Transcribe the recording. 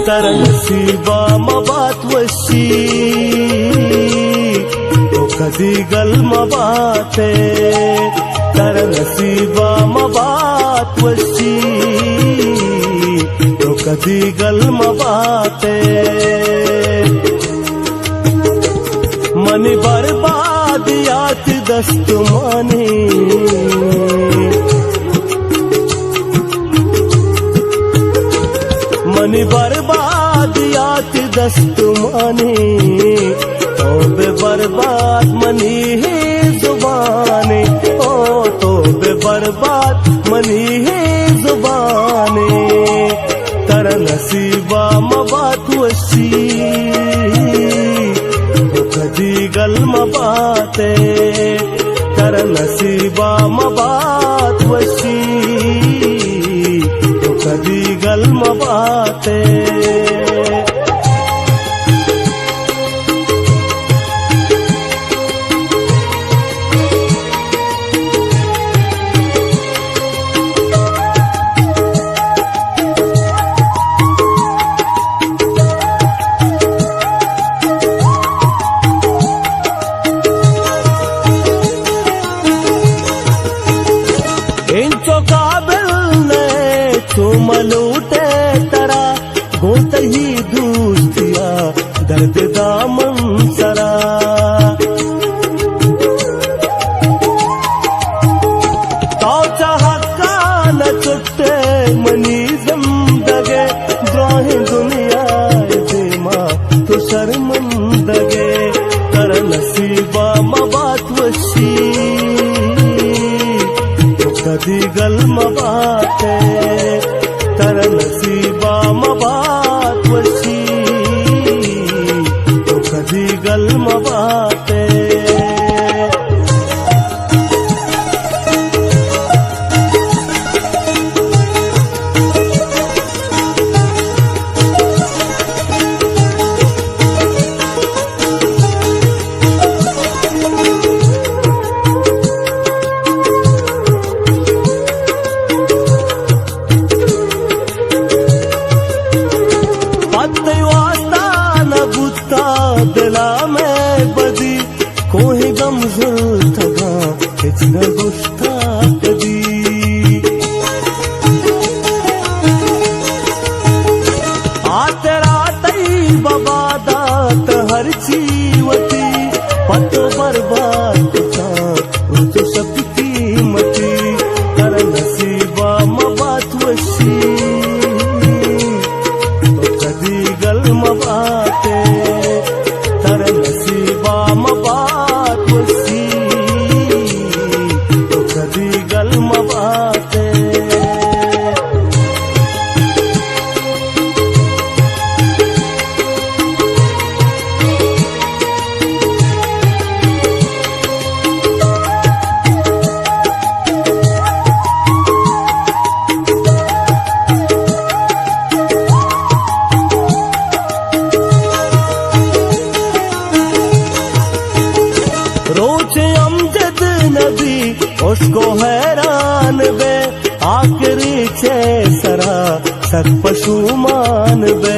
ترا نصیبا مبات وشی، تو کدی گل مباتے۔ ترا نصیبا مبات وشی، تو کدی گل مباتے۔ منی بربادیات دستمانی، منی بربادیات دستمانی، تو بہ برباد منی ہی زبانی، او تو بہ برباد منی ہی زبانی۔ ترا نصیبا مبات وشی، تو کدی گل مباتے۔ ترا نصیبا مبات وشی، تو کدی گل مباتے۔ انچو قابل نئے چو ملوٹے ترا، گوں تئی دوستیا درد دامن سرا۔ تو چہ حقا نہ چٹے منی زندگے، دراہیں دنیا دیما تو شرمندگے۔ ترا نصیبا مبات وشی، تو کدی گل مباتے۔ ترا نصیبا مبات وشی، تو کدی گل مباتے۔ پہ تئی واستا نہ بوتا دلا مئے بدی، کوہ گم زرتگاں ہچ نہ گوشتا کدی۔ آ ترا تئی بابا دات ہرچی وتی، پہ تو برباد کتاں روچ و شپ قیمتی۔ ترا نصیبا مبات وشی، تو کدی گل مباتے۔ ترا نصیبا مبات وشی، تو کدی گل مباتے۔ روچ امجد نبی اس کو حیران بے، آخری چے سرا سک پشومان بے۔